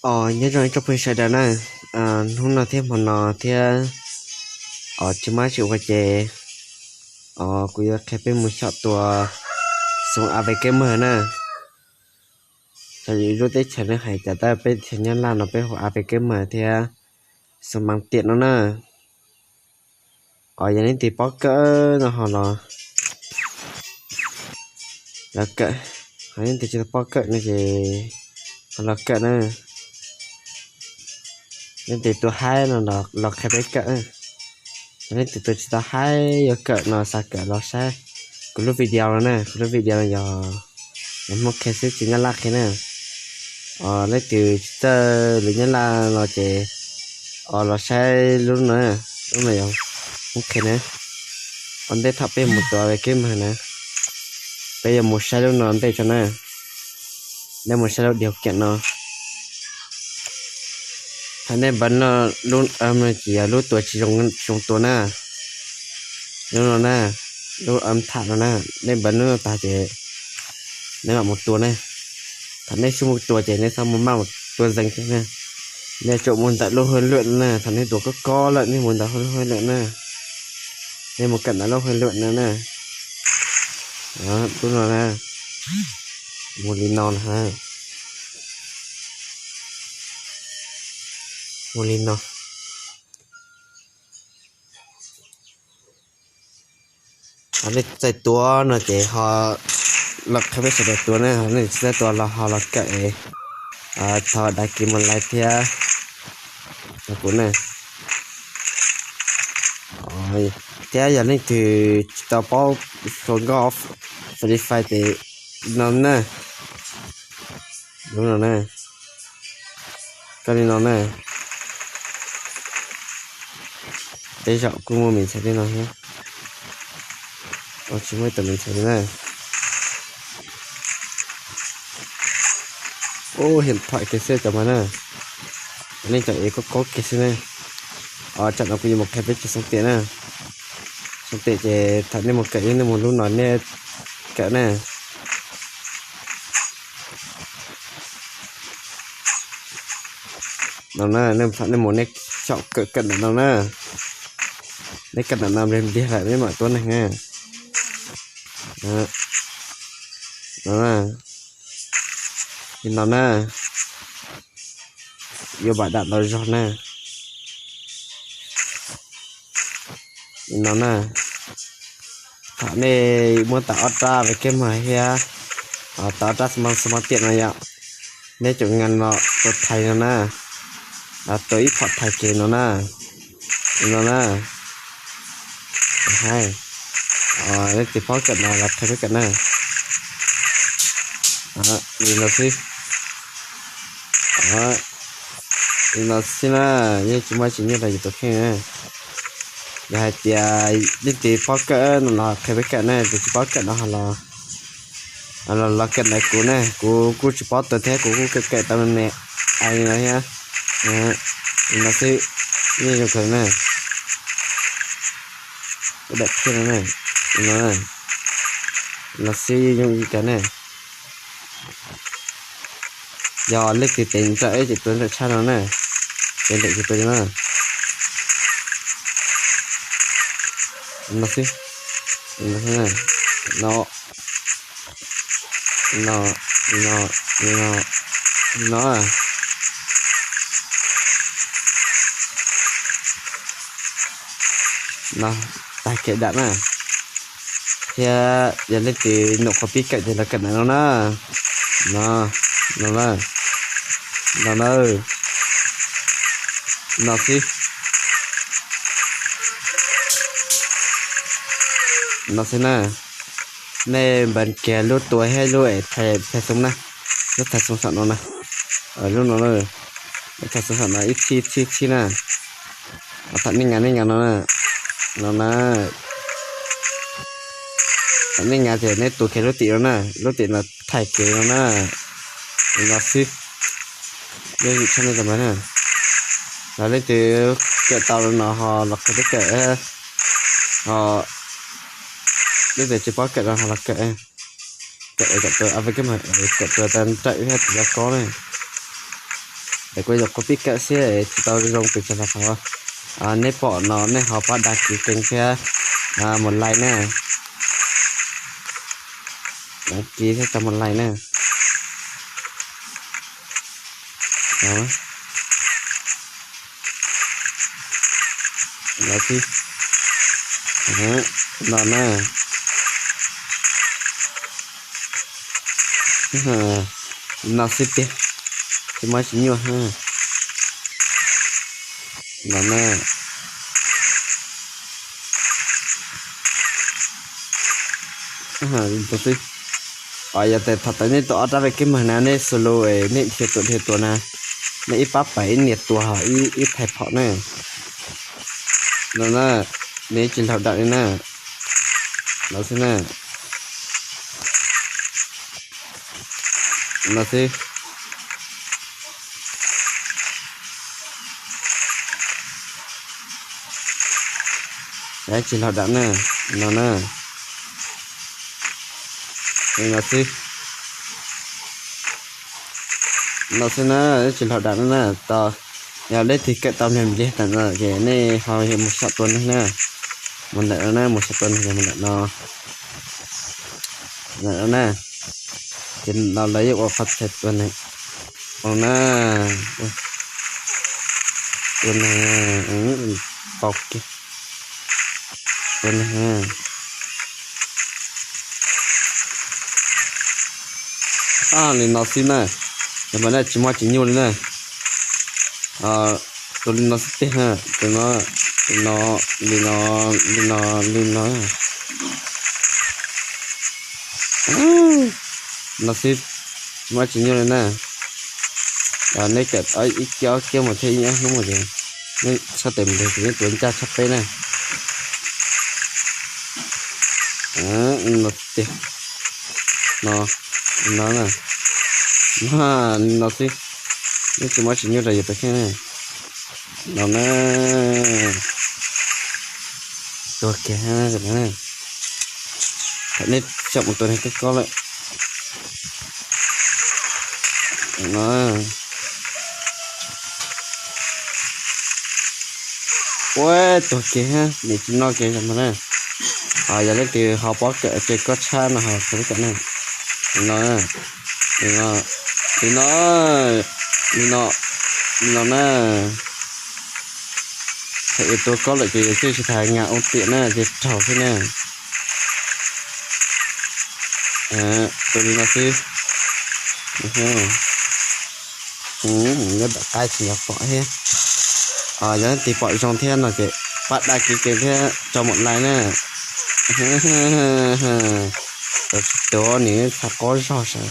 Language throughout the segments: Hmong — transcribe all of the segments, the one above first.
Os, nyob zoo ib tsoom phooj ywg sawv daws na, hnub no thiab hmo no thiab, os, tsis mab tsis ua ces, os, kuv yuav qhia peb mus xyom tua xoo av pem keb mawg na. Xyov yus lub teb chaws ne hais cas tab peb teb chaws Nyab Laj no peb hu av pem keb mawg thiab xoo mav tiam no na. Os, yog leej twg paub kawm no ho los, los kawm, ho leej twg tsis tau paub kawm no ces ho los kawm na. Leej twg tua haib no los qhia peb kawm, yog leej twg tua tsis tau haib yuav kawm no xav kawm los saib kuv lub video no na, kuv lub video no yog Hmoob qhia xwb tsis Nyab Laj qhia na. Os, leej twg tsis txawj lus Nyab Laj no ces, os, los saib lub no, lub no yog Hmoob qhia na. Ua ntej thaum peb mus tua pem keb mawg na, peb yuav mus saib lub no ntej tso na. Nej mus saib lub điều kiện no. Thaum nej npawb no, lub, tsis yog lub tua tsis zoo tua na. Lub no na, lub tham no na, nej npawb lub no tag ces nej mam mus tua na. Thaum nej xub mus tua ces nej txhob mus maj mus tua zeeg thiab na. Nej tsum mus ntawm lub hwj luam no na, thaum nej tua kob kob lawm nej mus ntawm lub hwj luam na. Nej mus kawm ntawm lub hwj luam no na. Lub no na, mus li no na. Mus li no. Ho nej txawj tua no ces ho los qhia peb sawv daws tua na, ho nej tsis txawj tua los ho los kawm es thov đăng ký một like thiab no kuv na. Thiab yog leej twg tsis tau paub xua nkauj Free Fire ces no na, lub no na, koj li no na. Tej zaum kuj muaj me ntxhais li no thiab. Tsis muaj ib tug me ntxhais li na. Ub, hiam thoim kiag xwb cov mas na. Nej cov es koj kaub kiag xwb na. Tsam no kuv yuav mus qhia peb cov xoo tiam na. Xoo tiam ces thaum nej mus kawm yog nej mus lub no nej kawm na. No na, nej thaum nej mus nej xyaum kawm kawm ntawm no na. Nej kawm ntawm no npliag npliag lawm nej mam tuab neeg na. No na, li no na, yuav npam dam ntau zog na. Li no na, thaum nej muab tau ob rab ve keb mog thiab, tau ob rab xo mab xo mab tiam no yom, nej cov ngas no tua thais no na, tua ib phom thais kev no na, li no na. Leej twg paub kawm no los qhia peb kawm na. Li no xwb. Li no xwb na, yeej tsis muaj tsis nyiaj rau yus tus kheej na. Yog hais tias leej twg paub kawm no los qhia peb kawm na, tus tsis paub kawm no los, los kawm ntawm kuv na, kuv kuj tsis paub tua thiab kuv kuj kawm kawm tau me me. Li no thiab, li no xwb, yeej zoo kawg na. Ub, daim thiab no na, li no, li no xwb yeej zoo li cas na. Yog leej twg tev nrawm ces tua nrawm tshaj no na, tev nrawm ces tua li no. No xwb, no, no, no, no, no. No, tag kev dam na. Thiab yog leej twg num qhov pib kawm ces los kawm ntawm no na. No, no na, no na, no xwb. No xwb na. Nej npaj kiag lub tua thiab lub thais xoo na, lub thais xoo saum no na. Lub no, lub thais xoo saum no ib txhib ib txhib na. Thaum nej ngas nej ngas no na, no na. Thaum nej ngas ces nej tua kiag lub tim no na, lub tim no thaij kev no na. No xwb. Yeej tshaj nej cov mas na. Yog leej twg kawm tau no ho los qhia peb kawm, ho leej twg tsis paub kawm no ho los kawm. Kawm kom tua, kawm tua tau nrawm thiab tsis tau kob na. Es kuv yuav qhuab pib kawm xwb tsis tau zoo pes tsawg hlo. Nej pom no nej ho pab đăng ký kênh thiab một like na. Đăng ký thiab tso một like na. Los xwb. No na. No xwb tiag. Tsis muaj tsis nyuaj. No na. Tus xwb. Yog tias thaum tau nej tua ob rab ve keb mag na nej xu lus nej dhia tuas dhia tuas na, nej ib pab pais ib nias tuas ib thais phom na. No na, nws tsis laug dam li na. No xwb na. No xwb. Tsis laug dam na. No na. No xwb. No xwb na, tsis laug dam na. Tos yog leej twg kawm tau nws npliag tam no ces nej ho mus saib tua neeg na. Mus ntawm no na, mus saib tua neeg mus ntawm no. Ntawm no na. Ces no lawv yeej ua qhov txhais tua neeg. Ua na. Tua neeg. Pau kiag. Tua neeg. Li no xwb na. Cov mas na tsis muaj tsis nyuaj li na. Tua li no xwb tiag na. Tus no, li no, li no, li no, li no. No xwb, tsis muaj tsis nyuaj li na. Nej kawm ib kiag ob kiag mus thiab ib ob hnub mus ces nej tshaj tawm mus ces nej tuav ncaj tshaj peb na. No tiag. No, no na. No xwb, nej tsis muaj tsis nyuaj rau yus tus kheej na. No na. Tuag kiag. Thaum nej xyaum mus tua neeg koj kob lawm. No. Ua tuag kiag, nim tsis noj kiag mas na. Yog leej twg ho paub kawm ces koj tshab no ho kawm na. No, li no, li no, li no na. Thaum yus tua kob lawm ces yus thiaj tsis tas ngas ua tiam na, ces raug xwb na. Tua li no xwb. Nyob tom qab tsis nco pom thiab. Yog leej twg pom zoo thiab no ces pab đăng ký kênh thiab tso một like na. Tsis tuav nws txha qob zog sav.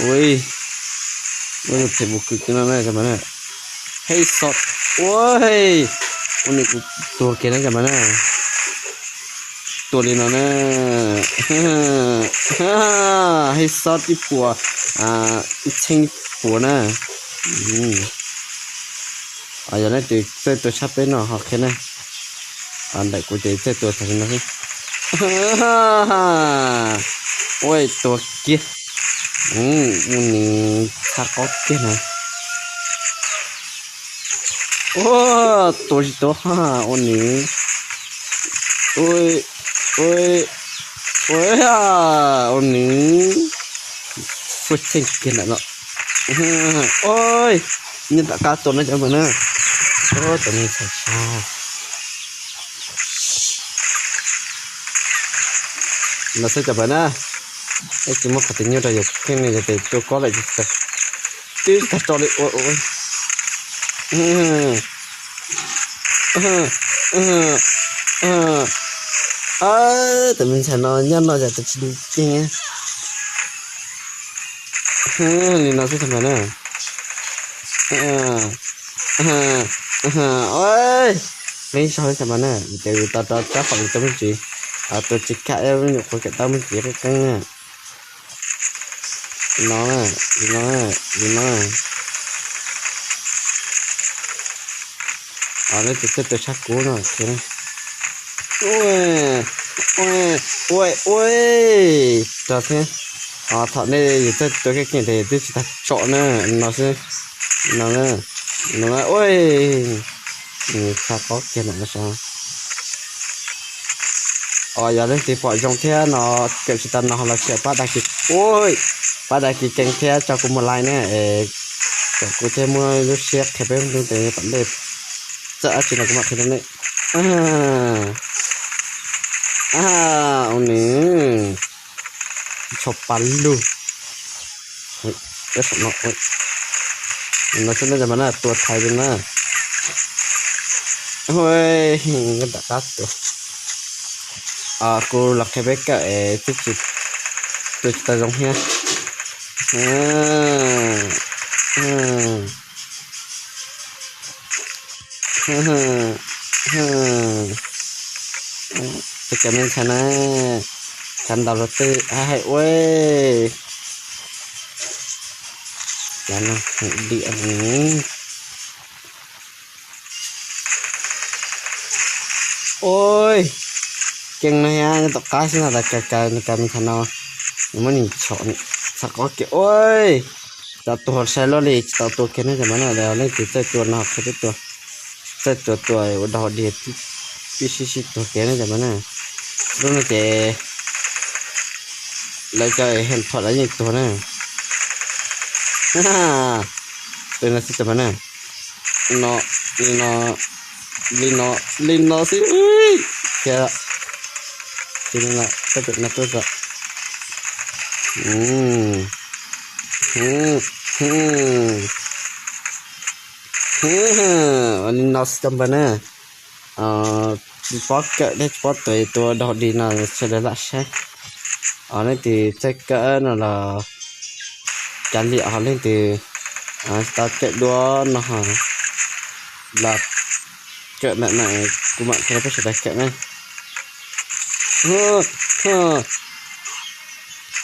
Ui, ua yus phem mus kwm kiag no na cov mas na. Hej xo, ua, ua nws kuv tuag kiag na cov mas na. Tua li no na. Hej xo tib puas, ib txheeb puas na. Yog leej twg txawj tua tshaj peb no ho qhia na. Ntawm kuv ces txawj tua tag li no xwb. Ua tua kiag. Ua nws txha qob kiag na. Ua tua tsis tua, ua nws, ua, ua, ua nws, fuj txheej kiag ntawm no. Ua, nyob tom qab tua no cov mas na. Ua tus neeg txhaum tshaj. No xwb cov pawg na, ib tsis muaj qhov twg nyuaj rau yus kheej ne, yog tias tua kob lawm twb tsis tau tso li ua. Tus me ntxhais no nyob no yog tus tsis ceeb. Li no xwb cov pawg na. Qeeb zog cov pawg na, ces tau rau rab phom li tus me ntsis, tus tsis kam me nyuam qhuav kam tau me ntsis qeeb qeeb na. Li no, li no, li no. Leej twg txawj tua tshaj kuv no. Ua, ua, ua, rau thiab. Thaum nej yus txawj tua keej keej ces twb tsis tag tsom na, no xwb, no na, no na, ua, xa qob kiag ntawm no sav. Os, yog leej twg pom zoo thiab no, kawm tsis tau no los cia pab dag kis, ua, pab dag kis keej thiab tso kuv mus like na, es kom kuv thiaj muaj lub siab qhia peb tus tes tom ntej. Txawj dab tsi no kuv mam qhia rau nej. Ua nws tsho pa lug. No xwb na cov mas na, tua thaiv li na. Nram qab tua. Kuv los qhia peb kawm es twb tsis, tua tsis tau zoo thiab. Tus cov me ntxhais na, cov ntaus los twb hais ua, cov no heev diam. Ua, keej no thiab, tom qab xwb no tas kaw kaw nws kaw me ntxhais no, nws muab nws txhom, txhom qob kiag ua. Tsis tau tua sai luaj li, tsis tau tua kiag ne cov mas na, leej twg txawj tua no qhia peb tua, txawj tua tua ua dog dig, pib sib sib tuag kiag ne cov mas na. Lub no ces lawv cov heev phom lawv yeej tuag na. Tus no xwb cov mas na. No, li no, li no, li no xwb. Thiab, li no, txawj tus no tuaj tso. Ua li no xwb cov npawg na. Tsis paub kawm thiab tsis paub tua, tua dog dig no sawv daws lam saib. Leej twg txawj kawm no los kav liam, ho leej twg tsis tau kawm dua no los kawm ntawm no, kuv mam qhia peb sawv daws kawm na.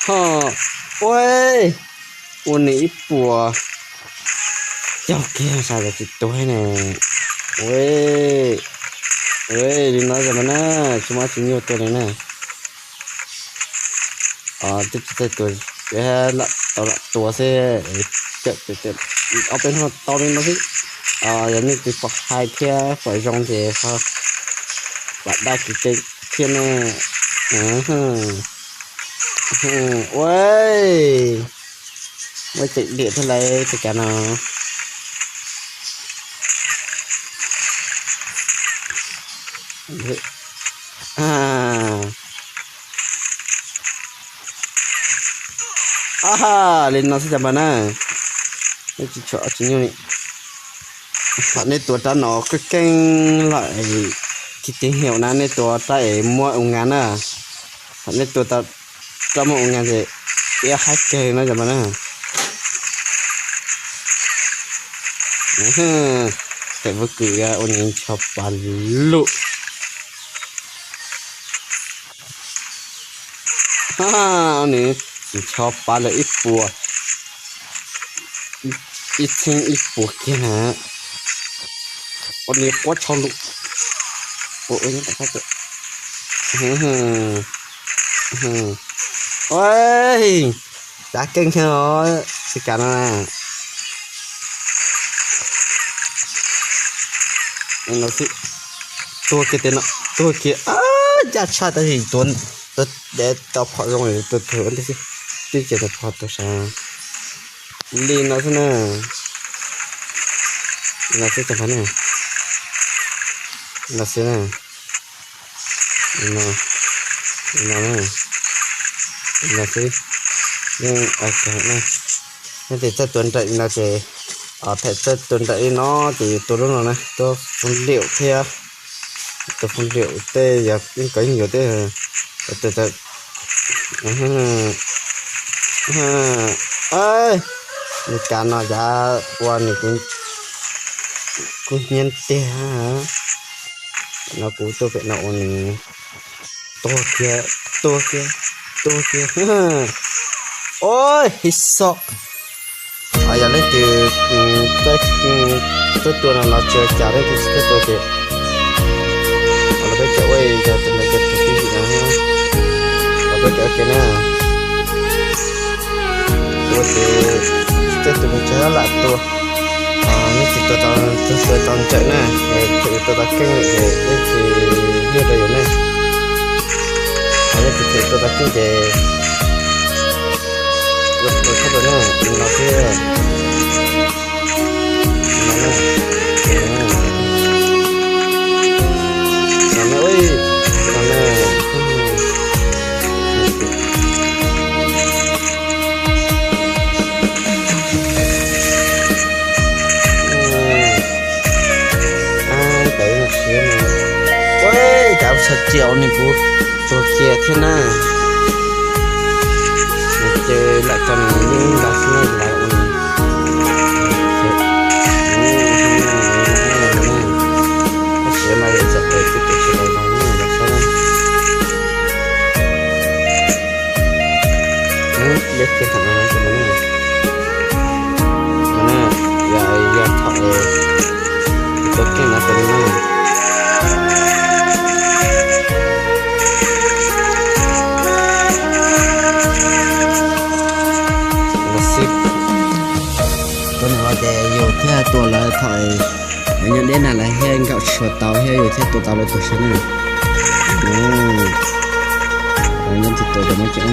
Ho, ua, ua nws ib puas. Caug kiag sas tsis tuag ne. Ua, li no cov mas na, tsis muaj tsis nyuaj tuaj li na. Twb tsis txawj tua, lam tau lam tua xwb. Ob peb hnub tau li no xwb. Yog nej twg pom hais thiab pom zoo ces ho pab dag kis keej thiab na. Ua, muaj ceem diam thiab lawm tus kav no. Li no xwb cov npawg na, nej tsis tshua tsis nyuaj li. Thaum nej tua rab no keej keej lawm, khi tis hiaum na nej tua rab es muab ua ngas na. Thaum nej tua tau rab muab ua ngas ces ib haib kawg no cov npawg na. Tes vub kws ua nws ncho pa lug. Nws ncho pa lawm ib puas, ib txheeb ib puas kiag na. Ua nws quab tsho lug. Cav keej thiab os, tsis kav no na. Tuag kiag tes no, tuag kiag, ncaj tshaj tab sis tuav, tuav dev tau phom zoo, tuav tuag ua ntej xwb, twb cia tau phom tuag sav. Li no xwb na, li no xwb cov npawg na, li no xwb na. Li no, li no na, li no xwb. Yeej, nej tes txawj tua nraim li no ces, thaum txawj tua nraim li no ces yus tua lub no na, tua foob liaum thiab, tua foob liaum tej yog yeej kov yeej yuav tej, tua, nws kav no yav ua nws kuj hnyiab tiag. No kuv tuaj pem no ua nws tuag kiag, tuag kiag, tuag kiag. Ua hib xo. Yog leej twg txawj tua no los tsis ua cas, leej twg tsis txawj tua ces los peb kawm ua yog tus ntawd ces tus tib yim no los peb kawm ua ke na. Ces tej tus me tsa lam tua, neb tsis tua tau, tua tau ntsawm na, thaum yus tua tau keej lawm ces yeej tsis nyuaj rau yus ne. Yog tsis thaum tua tau keej ces tua tau tshaj tau na, no xwb. No na, no na, no na. Ua cas tshaj txiaus nws kuv tuag kiag thiab na. Ces lam tso nws yeej nta xwb na, lawv ua nws. Tab sis mas yog txawm pem twb pem tsis tau zoo na, lawv saib na. Deb kiag thaum no ces no na, no na, yog, yog thaum tua keej no ces no na. Los xib, tua nws los ces yus thiaj tua lawv thaum nyob deb na, lawv thiaj nkaum tshuav tau thiab yus thiaj tua tau lawv tus sav na. Nyob tus tua cov no ces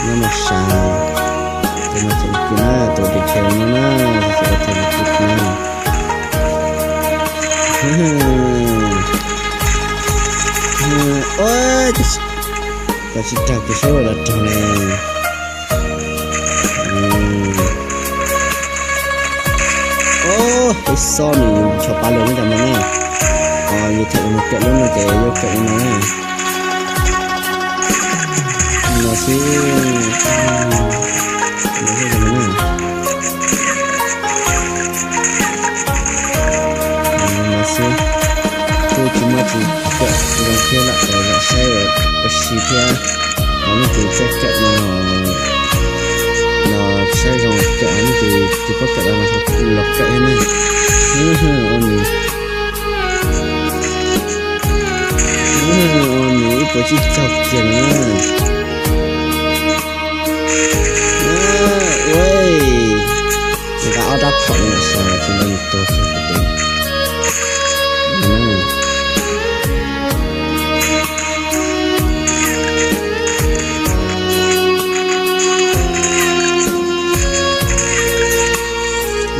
nyob no sav, tus no ces kis na, tus tus chaw no na, tus tus chaw no na. Ua, cov tsis raug kuv saib ua los raug ne. Ub, peb xob nws yus tshov pab lawm ne cov no na. Yus thaum yus mus kawm lub no ces yuav kawm li no na. No xwb. No xwb. Kuj tsis muaj tsis kawm zoo thiab lam lam saib ua si thiab. Ho nej tus txawj kawm no, no saib zoo kawm, nej tus tsis paub kawm los, los kawm thiab ne. Ua nws, ua nws ib puas tsib caug kiag na. Ua, nqa ob rab phom no sav tsis nqa yus tuag kiag tus.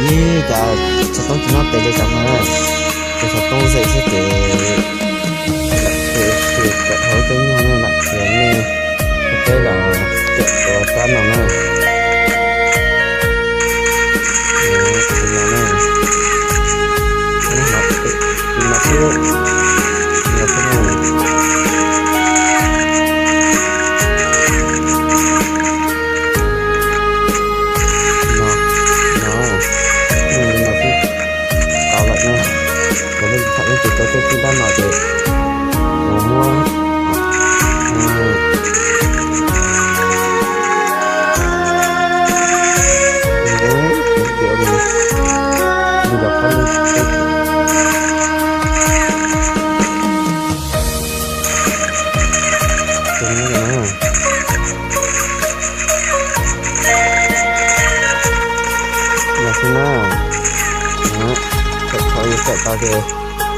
Ib, cas xov tooj tsis nyob pem li cas no na, ces xov tooj zem xwb ces lam tshwm sim kawm hauv tej nyuag no lam txiav nej ua teb los kawm tua rab no na. Tus no na, tus no xwb, tus no xwb na. No, no, no xwb. Tau lawm na. Cov nej thaum nej tus tau tej tij dab no ces mus muab Los xwb na, thaum yus kawm tau ces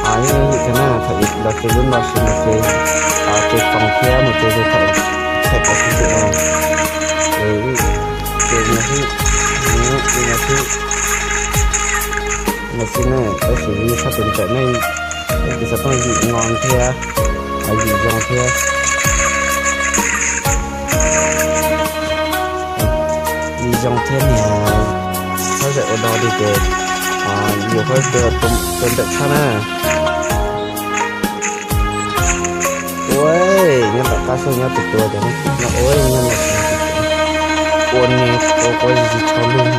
yeej yim kawg na, thaum yus los ces lub no sis mus ces ces foos thiab mus ces thaum thaum tau xwb no, ces no xwb, no xwb, no xwb na, tab sis yus txhob tus ntawm nej, nej tus xov tooj yim no thiab, yim zoo thiab. Yim zoo thiab niag, txhob zam ua dog li ces yus khaub tua ntawm tshab na. Ua, nyob tom qab xwb nyob tus tua ces no ua nyob no, ua niag ua quav yig tsis tshua lug.